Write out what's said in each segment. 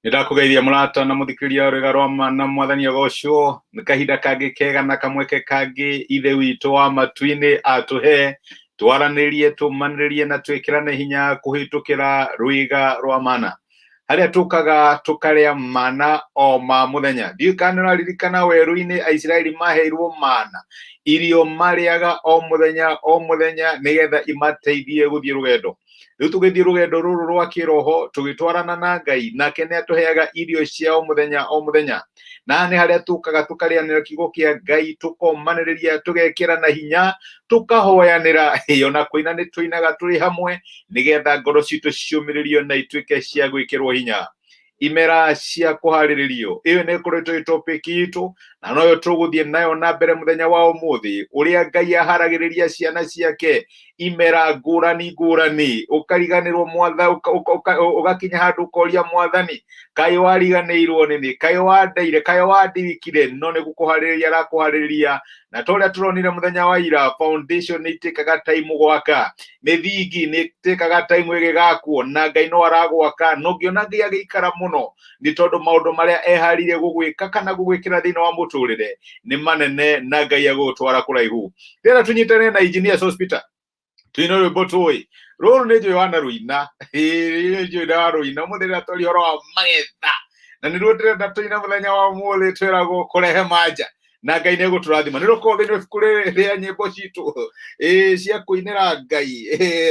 Nĩndakũgeithia mũrata na mũthikĩrĩria wa rwĩga rwa ma na mwathani agocwo nĩ kahinda kangĩ kega na kamweke kangĩ ithe witũ wa matu-inĩ atũhe twaranĩrie tũmanĩrĩrie na twĩkĩrane hinya kũhĩtũkĩra rwĩga rwa mana harĩa tũkaga tũkarĩa mana o ma mũthenya. Ndiũĩ kana nĩũraririkana werũ-inĩ Aisiraeli maheirwo mana, irio marĩaga o mũthenya o mũthenya nĩgetha imateithie gũthiĩ rũgendo. Rĩu tũgĩthiĩ rũgendo rũrũ rwa kĩroho tũgĩtwarana na Ngai, nake nĩ atũheaga irio cia o mũthenya o mũthenya. Na nĩ harĩa tũkaga tũkarĩanĩra kiugo kĩa Ngai, tũkomanĩrĩria, tũgekĩrana hinya, tũkahoyanĩra, ona kũina nĩ tũinaga tũrĩ hamwe, nĩgetha ngoro citũ ciũmĩrĩrio na ituĩke cia gwĩkĩrwo hinya. Imera cia kũharĩrĩrio, ĩyo nĩ ĩkoretwo ĩ topic itũ na noyo tũgũthiĩ nayo na mbere mũthenya wa ũmũthĩ, ũrĩa Ngai aharagĩrĩria ciana ciake imera ngũrani ngũrani, ũkariganĩrwo mwatha, ũgakinya handũ ũkoria mwathani, kaĩ wariganĩirwo nĩ nĩ, kaĩ wandeire, kaĩ wandirikire, no nĩ gũkũharĩrĩria arakũharĩrĩria. Na ta ũrĩa tũronire mũthenya wa ira, foundation nĩ itĩkaga time gwaka, mĩthingi nĩ ĩtĩkaga time ĩgĩgakwo, na Ngai no aragwaka. Na ũngĩona Ngai agĩikara mũno nĩ tondũ maũndũ marĩa eharĩirie gũgwĩka kana gũgwĩkĩra thĩinĩ wa mũtũrĩre nĩ manene na Ngai agũgũtwara kũraihu. Rĩrĩa tũnyitane na Engineer Sospeter twina rwĩmbo tũĩ rũrũ nĩ njũĩ wanarũina, nĩ njũĩ warũina ũmũthĩ rĩrĩa twaria ũhoro wa magetha, na nĩruo ndĩrenda tũine mũthenya wa ũmũthĩ twĩragwo kũrehe manja na Ngai nĩ egũtũrathima. Nĩ rũkorwo thĩinĩ wa ibuku rĩrĩ rĩa nyĩmbo citũ cia kũinĩra Ngai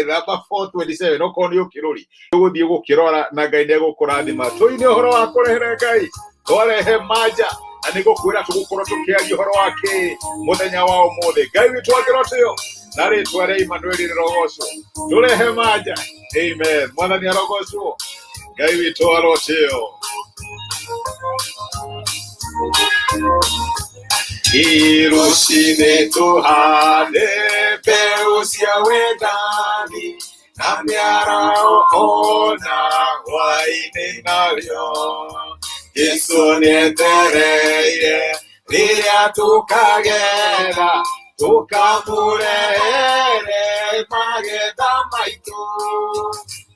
namba 427, okorwo nĩ ũkĩrũri ũgũthiĩ gũkĩrora na Ngai nĩ egũkũrathima. Tũine ũhoro wa kũrehere Ngai, twarehe manja, na nĩ gũkwĩra tũgũkorwo tũkĩaria ũhoro wa kĩ mũthenya wa ũmũthĩ. Ngai witũ angĩrotĩo na rĩtwa rĩa Emmanuel rĩrogocwo, tũrehe manja. Amen. Mwathani arogocwo, Ngai witũ arotĩo. Rũcinĩ tũhande mbeũ cia wendani na mĩaraho ona hwaĩ-inĩ narĩo. Jesũ nĩetereire rĩrĩa tũkagetha, tũkamũrehere magetha maitũ.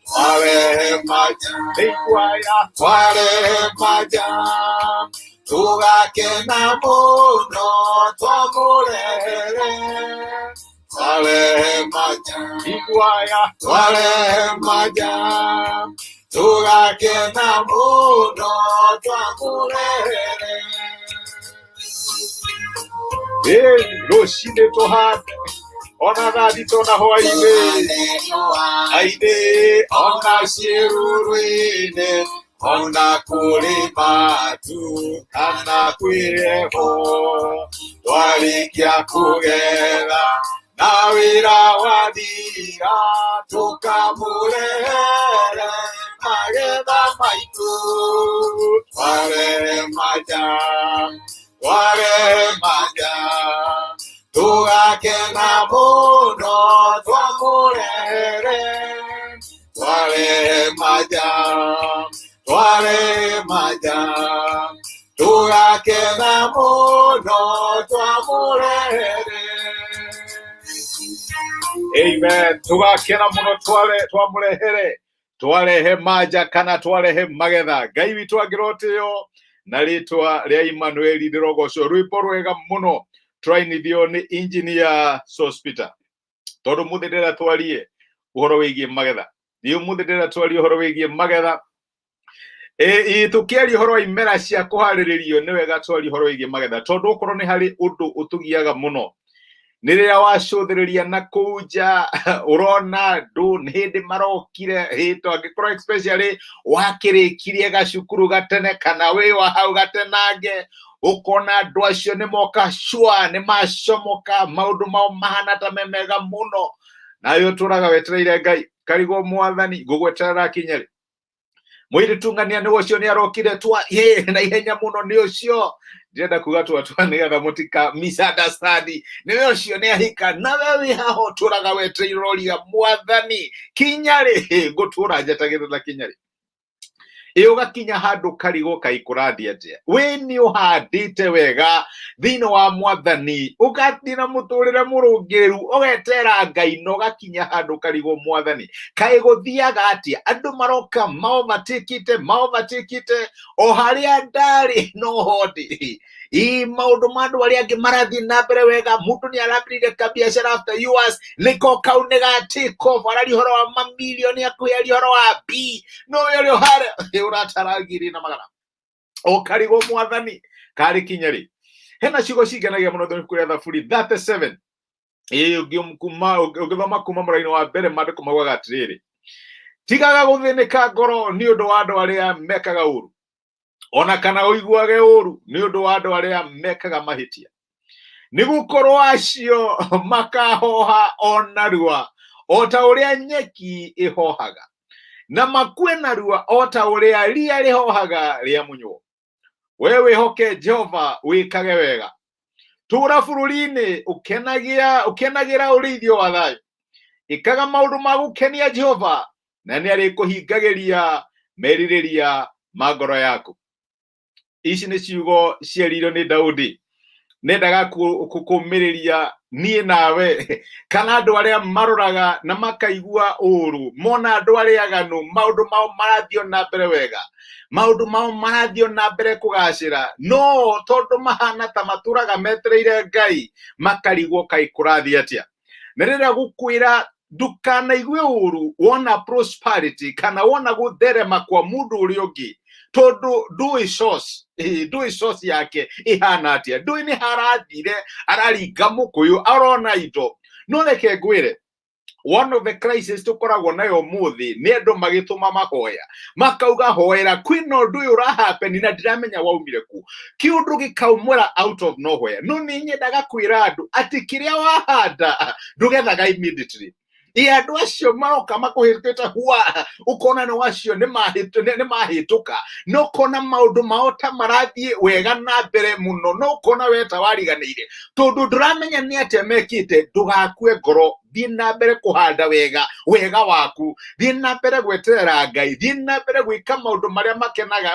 Twarehe manja, nĩiguaya, twarehe manja, tũgakena mũno twamũrehere. Twarehe manja, iguaya, twarehe manja, tũgakena mũno twamũrehere. Ĩĩ, rũcinĩ tũhande ona thaa thita ona hwaĩ-inĩ, ainĩ ona ciĩruru-inĩ, ona kũrĩ matu kana kwĩ heho, twarĩkia kũgetha na wĩra wathira, tũkamũrehere magetha maitũ. Twarehe manja, twarehe manja, tũgakena mũno twamũrehere. Twarehe manja, twarehe manja, tũgakena mũno twamũrehere. Amen. Tũgakena mũno tware twamũrehere, twarehe manja kana twarehe magetha. Ngai witũ angĩrotĩo na rĩtwa rĩa Emmanuel rĩrogocwo. Rwĩmbo rwega mũno tũrainithio nĩ Engineer Sospeter, tondũ mũthĩ ndĩrenda twarie ũhoro wĩgiĩ magetha. Nĩ ũmũthĩ ndĩrenda twarie ũhoro wĩgiĩ magetha. Tũkĩaria ũhoro wa imera cia kũharĩrĩrio, nĩ wega twarie ũhoro wĩgiĩ magetha, tondũ okorwo nĩ harĩ ũndũ ũtũgiaga mũno nĩ rĩrĩa wacũthĩrĩria na kũu nja ũrona andũ nĩ hĩndĩ marokire hĩto, angĩkorwo especially wakĩrĩkirie gacukuru gatene kana wĩ wa hau gatenange, ũkona andũ acio nĩ moka cua, nĩ macomoka, maũndũ mao mahana ta me mega mũno, nawe ũtũraga wetereire Ngai karigwo mwathani ngũgweterera kinya rĩ. Mũirĩtu ng'ania nĩ ũcio nĩ arokire twa hĩ na ihenya mũno, nĩ ũcio ndĩrenda kuga twa twa nĩgetha mũtika misunderstand, nĩ ũcio nĩ ahika, nawe wĩ haha ũtũraga wetereire ũroria mwathani kinya rĩ, ngũtũra njetagĩrĩra kinya rĩ. Ĩ ũgakinya handũ karigwo kaĩ kũrathiĩ atĩa? We nĩ ũhandĩte wega thĩinĩ wa mwathani, ũgathiĩ na mũtũrĩre mũrũngĩrĩru, ũgetera Ngai na ũgakinya handũ karigwo mwathani kaĩ gũthiaga atĩa? Andũ maroka maovatikite maovatikite o harĩa ndarĩ no ho ndĩ. Ĩ maũndũ ma andũ arĩa angĩ marathiĩ na mbere wega, mũndũ nĩ arambĩrĩria kabiacara after yours, nĩko kau nĩ ga take off, araria ũhoro wa mamirioni, akũyaria ũhoro wa B, no we ũrĩ harĩa ũratara ngiri na magana ũkarigwo mwathani karĩ kinya rĩ. Hena ciugo cingenagia mũno thĩinĩ rĩa Thaburi 37. Ĩ ũngĩthoma kuma mũraini wa mbere, maandĩko maugaga atĩrĩrĩ, tigaga gũthĩnĩka ngoro nĩ ũndũ wa andũ arĩa mekaga ũru, ona kana ũiguage ũru nĩ ũndũ wa andũ arĩa mekaga mahĩtia, nĩ gũkorwo acio makahoha o narua o ta ũrĩa nyeki ĩhohaga, na makue narua o ta ũrĩa ria rĩhohaga rĩamunywo. We wĩhoke Jehova, wĩkage wega, tũũra bũrũri-inĩ ũkenagĩra ũrĩithio wa thayũ. Ĩkaga maũndũ ma gũkenia Jehova, na nĩ arĩkũhingagĩria merirĩria ma ngoro yaku. Ici nĩ ciugo cieririo nĩ Daudi. Nendaga kũmĩrĩria niĩ nawe kana andũ arĩa maroraga na makaigua ũru mona andũ arĩa aganu maũndũ mao marathiĩ na mbere wega, maũndũ mao marathiĩ na mbere kũgacĩra, no tondũ mahana ta matũraga metereire Ngai makarigwo kaĩ kũrathiĩ atĩa. Na rĩrĩa gũkwĩra ndũkanaigue ũru wona prosperity kana wona gũtherema kwa mũndũ ũrĩa ũngĩ, tondũ ndũĩ source, ndũĩ source yake ĩhana atĩa, ndũĩ nĩ harathire araringa mũkũyũ arona indo. No reke ngwĩre, one of the crisis tũkoragwo nayo ũmũthĩ nĩ andũ magĩtũma mahoya makauga hoera kwĩna ũndũ ũyũ ũrahapeni na ndiramenya waumire kũ, kĩũndũ gĩkaumũra out of nowhere. No nĩ nyendaga kwĩra andũ atĩ kĩrĩa wahanda ndũgethaga immediately. Ĩ andũ acio maroka makũhĩtũkĩte hua, ũkona nĩ wacio nĩ mahĩtũka, no ũkona maũndũ mao ta marathiĩ wega na mbere mũno, no ũkona we ta wariganĩire tondũ ndũramenya nĩ atĩa mekĩte. Ndũgakue ngoro, thiĩ na mbere kũhanda wega wega waku, thiĩ na mbere gweterera Ngai, thiĩ na mbere gwĩka maũndũ marĩa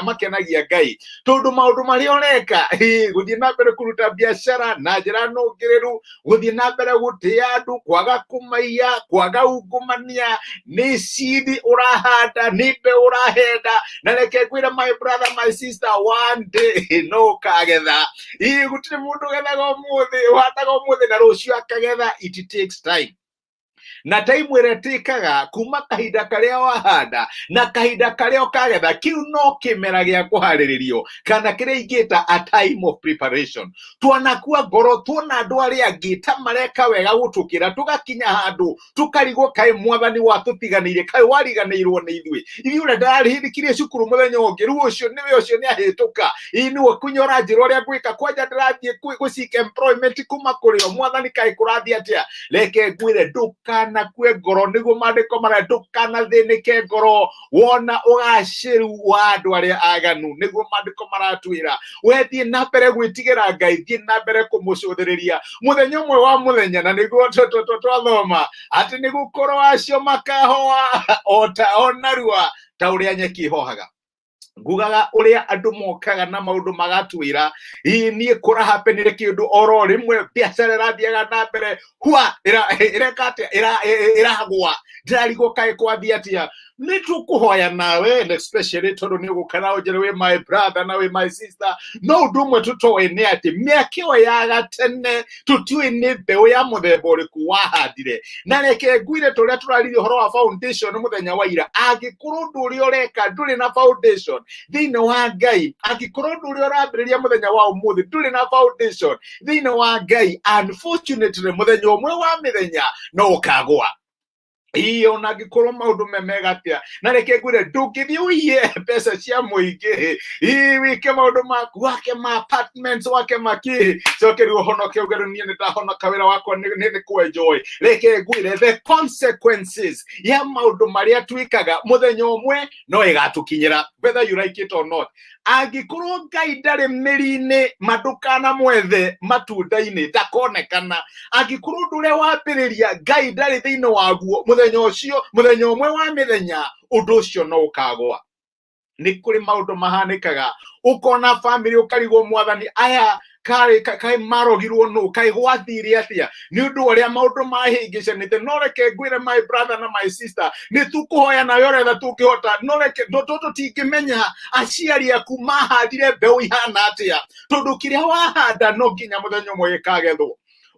makenagia Ngai, tondũ maũndũ marĩa ũreka, gũthiĩ na mbere kũruta biacara na njĩra nũngĩrĩru, gũthiĩ na mbere gũtĩa andũ, kwaga kũmaiya, kwaga ungumania, nĩ seed ũrahanda, nĩ mbeũ ũrahenda. Na reke ngwĩre, my brother, my sister, one day no ũkagetha. Ĩ gũtirĩ mũndũ ũgethaga ũmũthĩ, ũhandaga ũmũthĩ na rũciũ akagetha. It takes time, na time ĩrĩa ĩtĩkaga kuma kahinda karĩa wahanda na kahinda karĩa ũkagetha, kĩu no kĩmera gĩa kũharĩrĩrio, kana kĩrĩa ingĩta a time of preparation. Twanakua ngoro tuona andũ arĩa angĩ ta mareka wega gũtũkĩra, tũgakinya handũ tũkarigwo kaĩ mwathani watũtiganĩire, kaĩ wariganĩirwo nĩ ithuĩ, ithuĩ ũrĩa ndarahĩndĩkirie cukuru mũthenya ũngĩ, rĩu ũcio nĩwe ũcio nĩ ahĩtũka, ĩ nĩwe kũnyora njĩra ũrĩa ngwĩka, kwanja ndĩrathiĩ gũ seek employment kuma kũrĩ o mwathani, kaĩ kũrathiĩ atĩa? Reke ngwĩre, ndũkanakue ngoro, nĩguo maandĩko marĩa, ndũkanathĩnĩke ngoro wona ũgacĩru wa andũ arĩa aganu, nĩguo maandĩko maratwĩra. We thiĩ na mbere gwĩtigĩra Ngai, thiĩ na mbere kũmũcũthĩrĩria mũthenya ũmwe wa mũthenya, na nĩguo twathoma atĩ nĩ gũkorwo acio makahoa o ta o narua ta ũrĩa nyeki ĩhohaga. Ngugaga ũrĩa andũ mokaga na maũndũ magatwĩra, ĩ niĩ kũrahapenire kĩndũ oro rĩmwe, biacara ĩrathiaga na mbere hua ĩreka atĩa, ĩragwa, ndĩrarigwo kaĩ kwathiĩ atĩa. Nĩ tũkũhoya nawe, and especially tondũ nĩ ũgũka na ũnjĩre wĩ my brother na wĩ my sister. No ũndũ ũmwe tũtoĩ nĩ atĩ mĩaka ĩyo ya gatene tũtiũĩ nĩ mbeũ ya mũthemba ũrĩkũ wahandire. Na reke ngwĩre, tũrĩa tũraririe ũhoro wa foundation mũthenya wa ira, angĩkorwo ũndũ ũrĩa ũreka ndũrĩ na foundation thĩinĩ wa Ngai, angĩkorwo ũndũ ũrĩa ũrambĩrĩria mũthenya wa ũmũthĩ ndũrĩ na foundation thĩinĩ wa Ngai, unfortunately mũthenya ũmwe wa mĩthenya no ũkagwa. Ĩĩ, ona angĩkorwo maũndũ me mega atĩa. Na reke ngwĩre, ndũngĩthiĩ ũiye mbeca cia mũingĩ, ĩĩ wĩke maũndũ maku, wake ma apartments, wake makĩ, coke rĩu ũhonoke uge rĩu niĩ nĩndahonoka, wĩra wakwa nĩ kũ-enjoy. Reke ngwĩre, the consequences ya maũndũ marĩa twĩkaga mũthenya ũmwe no ĩgatũkinyĩra, whether you like it or not. Angĩkorwo Ngai ndarĩ mĩri-inĩ, mandũkanamwethe matunda-inĩ, ndakonekana. Angĩkorwo ũndũ ũrĩa wambĩrĩria Ngai ndarĩ thĩinĩ waguo, mũthenya ũcio, mũthenya ũmwe wa mĩthenya, ũndũ ũcio no ũkagwa. Nĩ kũrĩ maũndũ mahanĩkaga ũkona family ũkarigwo mwathani aya kaĩ kaĩ marogirwo nũ, kaĩ gwathire atĩa nĩ ũndũ ũrĩa maũndũ mahĩngĩcanĩte. No reke ngwĩre, my brother na my sister, nĩ tũkũhoya nawe ũretha tũngĩhota, no reke tũtingĩmenya aciari aku mahandire mbeũ ihana atĩa, tondũ kĩrĩa wahanda no nginya mũthenya ũmwe gĩkagethwo.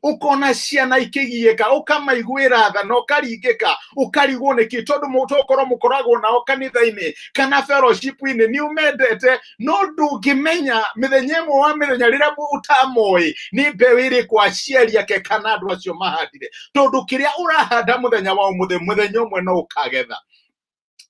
Ũkona ciana ikĩgiĩka, ũkamaiguĩra tha na ũkaringĩka, ũkarigwo nĩkĩ, tondũ tokorwo mũkoragwo nao kanitha-inĩ kana fellowship-inĩ, nĩ ũmendete, no ndũngĩmenya mĩthenya ĩmwe wa mĩthenya rĩrĩa ũtamoĩ nĩ mbeũ ĩrĩkũ aciari ake kana andũ acio mahandire, tondũ kĩrĩa ũrahanda mũthenya wa ũmũthĩ, mũthenya ũmwe no ũkagetha.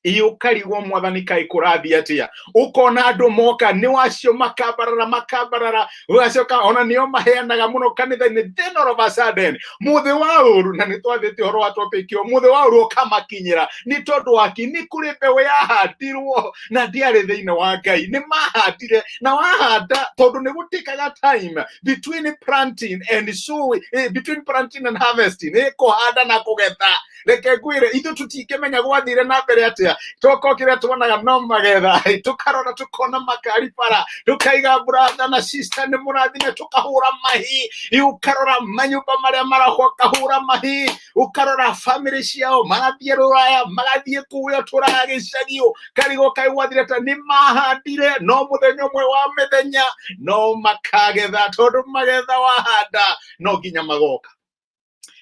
Ĩ ũkarigwo mwathani kaĩ kũrathiĩ atĩa. Ũkona andũ moka nĩ wacio makambarara makambarara, ũgacoka ona nĩo maheanaga mũno kanitha-inĩ, then all of a sudden mũthĩ wa ũru, na nĩ twathĩte ũhoro wa topic ĩyo, mũthĩ wa ũru ũkamakinyĩra. Nĩ tondũ waki nĩ kũrĩ mbeũ yahandirwo na ndĩarĩ thĩinĩ wa Ngai, nĩ mahandire na wahanda, tondũ nĩ gũtĩkaga time between planting and sowing, between planting and harvesting, kũhanda na kũgetha. Reke ngwĩre, ithuĩ tũtingĩmenya gwathire na mbere atĩa, toko kĩrĩa tuonaga no magetha, tũkarora tũkona makari bara, tũkaiga brother na sister nĩ mũrathime, tũkahũra mahi. Ũkarora manyũmba marĩa marakwo, kahũra mahi, ũkarora family ciao magathiĩ rũraya, magathiĩ kũrĩa tũraga gĩcagi, karigwo kaĩ gwathire ta nĩ mahandire, no mũthenya ũmwe wa mĩthenya no makagetha, tondũ magetha wahanda no nginya magoka.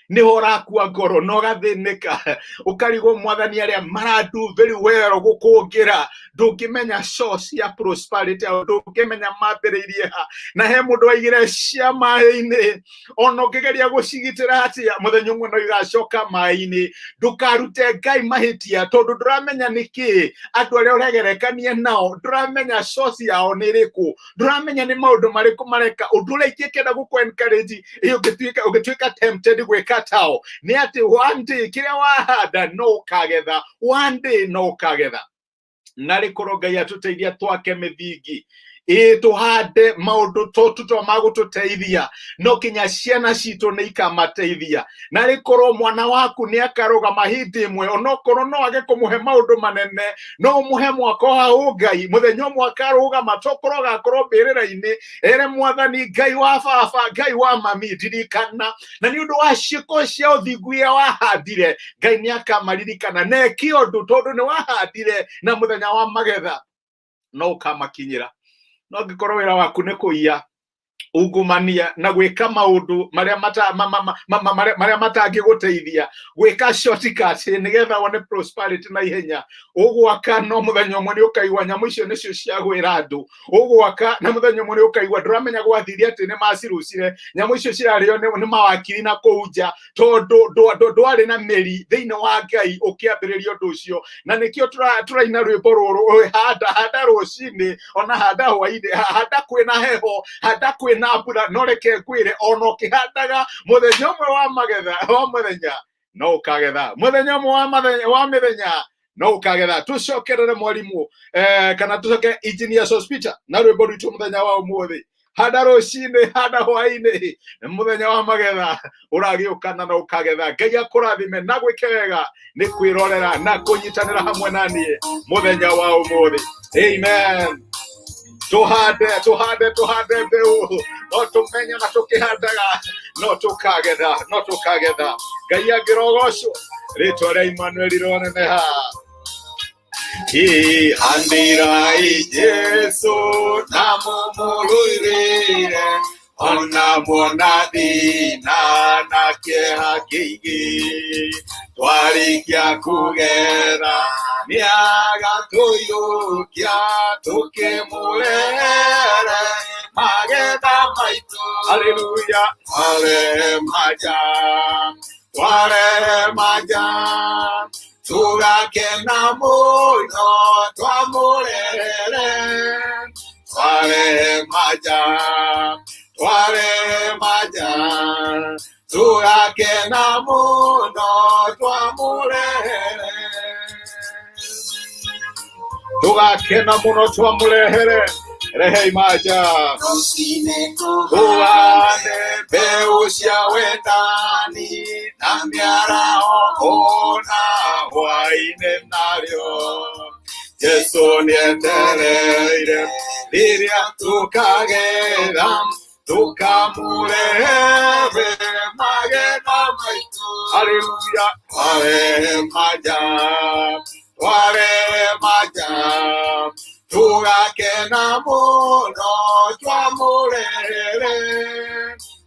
Niho ũrakua ngoro na ũgathĩnĩka, ũkarigwo mwathani arĩa maradu very well gũkũngĩra, ndũngĩmenya source ya prosperity yao, ndũngĩmenya mambĩrĩirie ha. Na he mũndũ waigire cia maĩ-inĩ, ona ũngĩgeria gũcigitĩra atĩa, mũthenya ũmwe no igacoka maĩ-inĩ. Ndũkarute Ngai mahĩtia, tondũ ndũramenya nĩkĩ andũ arĩa ũregerekania nao, ndũramenya source yao nĩ ĩrĩkũ, ndũramenya nĩ maũndũ marĩkũ mareka. Ũndũ ũrĩa ingĩkenda gũkũ encourage, ũngĩtuĩka tempted gwĩka tao, nĩ atĩ one day kĩrĩa wahanda no ũkagetha, one day no ũkagetha. Na rĩkorwo Ngai atũteithia twake mĩthingi, ĩ tũhande maũndũ tũtũ magũtũteithia, no kinya ciana citũ nĩ ikamateithia. Na rĩkorwo mwana waku nĩ akarũgama hĩndĩ ĩmwe, onokorwo no age kũmũhe maũndũ manene, no ũmũhe mwaka wa ũngai, mũthenya ũmwe akarũgama, tokorwo agakorwo mbĩrĩra-inĩ, ere mwathani Ngai wa baba, Ngai wa mami, ndirikana. Na nĩ ũndũ wa ciĩko cia ũthingu iria wahandire, Ngai nĩ akamaririkana na eke ũndũ, tondũ nĩ wahandire, na mũthenya wa magetha no ũkamakinyĩra. No angĩkorwo wĩra waku nĩ kũiya, ungumania na gwĩka maũndũ marĩa mata marĩa matangĩgũteithia, gwĩka shortcut nĩgetha wone prosperity na ihenya, ũgwaka no mũthenya ũmwe nĩ ũkaigua nyamũ icio nĩcio ciagwĩra andũ. Ũgwaka na mũthenya ũmwe nĩ ũkaigua ndũramenya gwathire atĩ nĩ macirucire, nyamũ icio cirarĩo nĩ mawakiri na kũu nja, tondũ ndwarĩ na mĩri thĩinĩ wa Ngai ũkĩambĩrĩria ũndũ ũcio. Na nĩkĩo tũraina rwĩmbo rũrũ, handa, handa rũcinĩ, ona handa hwainĩ, handa kwĩna heho, handa kwĩna mbura. No reke ngwĩre, ona ũkĩhandaga, mũthenya ũmwe wa magetha wa mũthenya no ũkagetha, mũthenya ũmwe wa mĩthenya no ũkagetha. Tũcokerere mwarimũ, kana tũcoke Engineer Sospita na rwĩmbo rwitũ mũthenya wa ũmũthĩ, handa rũcinĩ, handa hwainĩ, mũthenya wa magetha ũragĩũka na no ũkagetha. Ngai akũrathime na gwĩke wega nĩ kwĩrorera na kũnyitanĩra hamwe na niĩ mũthenya wa ũmũthĩ. Amen. Tũhande, tũhande, tũhande mbeũ, no tũmenye na tũkĩhandaga no tũkagetha, no tũkagetha. Ngai angĩrogocwo, rĩtwa rĩa Emmanuel rĩroneneha. Handirai Jesu na mũmũrũĩrĩre, ona muona thĩna na kĩeha kĩingĩ, twarĩkia kũgetha nĩagatũiyũkia, tũkĩmũrehere magetha maitũ. Haleluya. Tware maja, tware maja, tũgakena mũno twamũrehere. Tware maja, tware maja, tũgakena mũno twamũrehere, tũgakena mũno twamũrehere. Rehei maja. Rũcinĩ. Tũhande mbeũ cia wendani na mĩaraho, ona hwainĩ narĩo. Jesu nĩetereire rĩrĩa tũkagetha tũkamũrehe magetha maitũ. Haleluya, tware maja, tware maja, tũgakena mũno twamũrehere.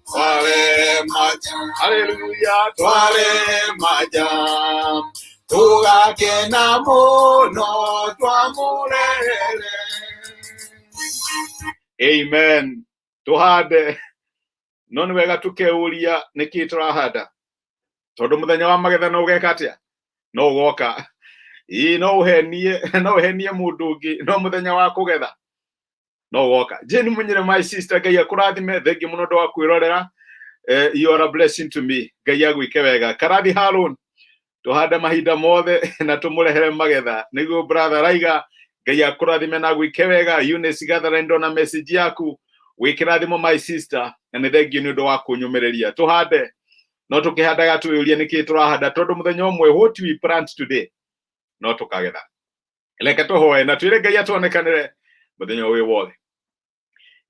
Tware maja, haleluya, tware maja, tũgakena mũno twamũrehere. Amen. Tuhande no nĩ wega tũkeuria nĩkĩ tũrahanda, tondũ mũthenya wa magetha no ũgeka atĩa? No ũgoka. Ĩĩ, no ũhenie, no ũhenie mũndũ ũngĩ, no mũthenya wa kũgetha no ũgoka. Jane Munyire, my sister, Ngai akũrathime, thengiũ mũno ũndũ wa kwĩrorera. You are a blessing to me. Ngai agwĩke wega. Karathi Harun, tũhande mahinda mothe na tũmũrehere magetha, nĩguo brother raiga. Ngai akũrathime na agwĩke wega. Eunice Gathara, ndona message yaku, wĩkĩrathimo my sister, na nĩ thengiũ nĩ ũndũ wa kũnyũmĩrĩria. Tũhande, no tũkĩhandaga twĩyũrie nĩkĩ tũrahanda, tondũ mũthenya ũmwe what we plant today no tũkagetha. Reke tũhoe na twĩre Ngai atuonekanĩre mũthenya ũyũ wothe.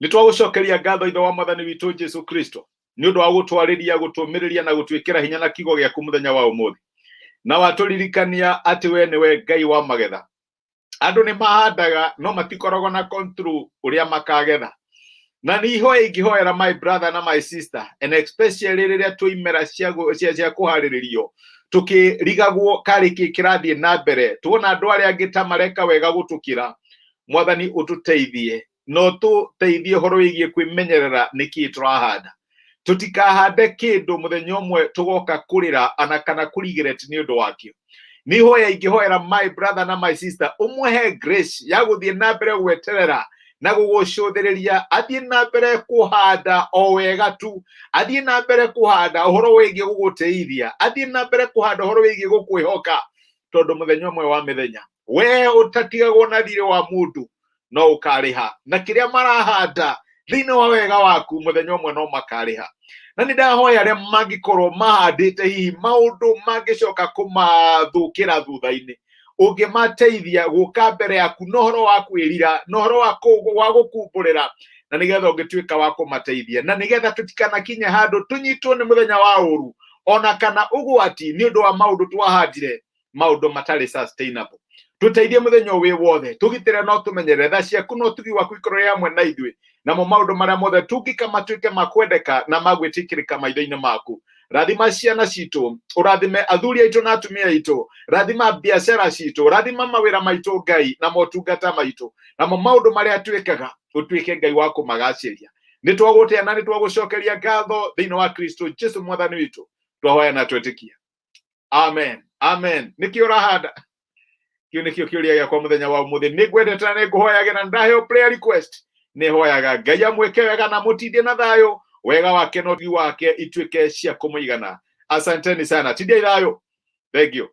Nĩ twagũcokeria ngatho, Ithe wa Mwathani witũ Jesu Kristo, nĩ ũndũ wa gũtwarĩria, gũtũmĩrĩria na gũtwĩkĩra hinya na kiugo gĩaku mũthenya wa ũmũthĩ, na watũririkania atĩ we nĩwe Ngai wa magetha. Andũ nĩ mahandaga no matikoragwo na control ũrĩa makagetha, na nĩ ihoya ingĩhoera my brother na my sister, and especially rĩrĩa twĩ imera cia kũharĩrĩrio, tũkĩrigagwo karĩ kĩ kĩrathiĩ na mbere, tuona andũ arĩa angĩ ta mareka wega gũtũkĩra. Mwathani, ũtũteithie na ũtũteithie ũhoro wĩgiĩ kwĩmenyerera nĩkĩ tũrahanda, tũtikahande kĩndũ mũthenya ũmwe tũgoka kũrĩra ana kana kũrigret nĩ ũndũ wakĩo. Nĩ ihoya ingĩhoera my brother na my sister, ũmũhe grace ya gũthiĩ na mbere gweterera na gũgũcũthĩrĩria, athiĩ na mbere kũhanda o wega tu, athiĩ na mbere kũhanda ũhoro wĩgiĩ gũgũteithia, athiĩ na mbere kũhanda ũhoro wĩgiĩ gũkwĩhoka, tondũ mũthenya ũmwe wa mĩthenya we ũtatigagwo na thirĩ wa mũndũ no ũkarĩha, na kĩrĩa marahanda thĩinĩ wa wega waku mũthenya ũmwe no makarĩha. Na nĩ ndahoya arĩa mangĩkorwo mahandĩte hihi maũndũ mangĩcoka kũmathũkĩra thutha-inĩ, ũngĩmateithia gũka mbere yaku na ũhoro wa kwĩrira na ũhoro wa gũkumbũrĩra, na nĩgetha ũngĩtuĩka wa kũmateithia, na nĩgetha tũtikanakinye handũ tũnyitwo nĩ mũthenya wa ũru ona kana ũgwati nĩ ũndũ wa maũndũ twahandire, maũndũ matarĩ sustainable. Tũteithie mũthenya wĩ wothe, tũgitĩre no tũmenyerere, tha ciaku no ũtugi waku ikorwo rĩ hamwe na ithuĩ, namo maũndũ marĩa mothe tũngĩka matuĩke ma kwendeka na ma gwĩtĩkĩrĩka maitho-inĩ maku. Rathima ciana citũ, ũrathime athuri aitũ na atumia aitũ, rathima biacara citũ, rathima mawĩra maitũ, Ngai, na motungata maitũ, namo maũndũ marĩa twĩkaga ũtuĩke Ngai wa kũmagacĩria. Nĩ twagũtĩa na nĩ twagũcokeria ngatho thĩinĩ wa Kristo Jesu Mwathani witũ twahoya na twetĩkia. Amen, amen. Nĩkĩ ũrahanda? Kĩu nĩkĩo kĩũria gĩakwa mũthenya wa ũmũthĩ. Nĩ ngwendete na nĩ ngũhoyagĩra. Ndaheo prayer request, nĩ hoyaga Ngai amwĩke wega na mũtindie na thayũ, wega wake na ũtugi wake ituĩke cia kũmũigana. Asanteni sana, tindiai thayũ, thank you.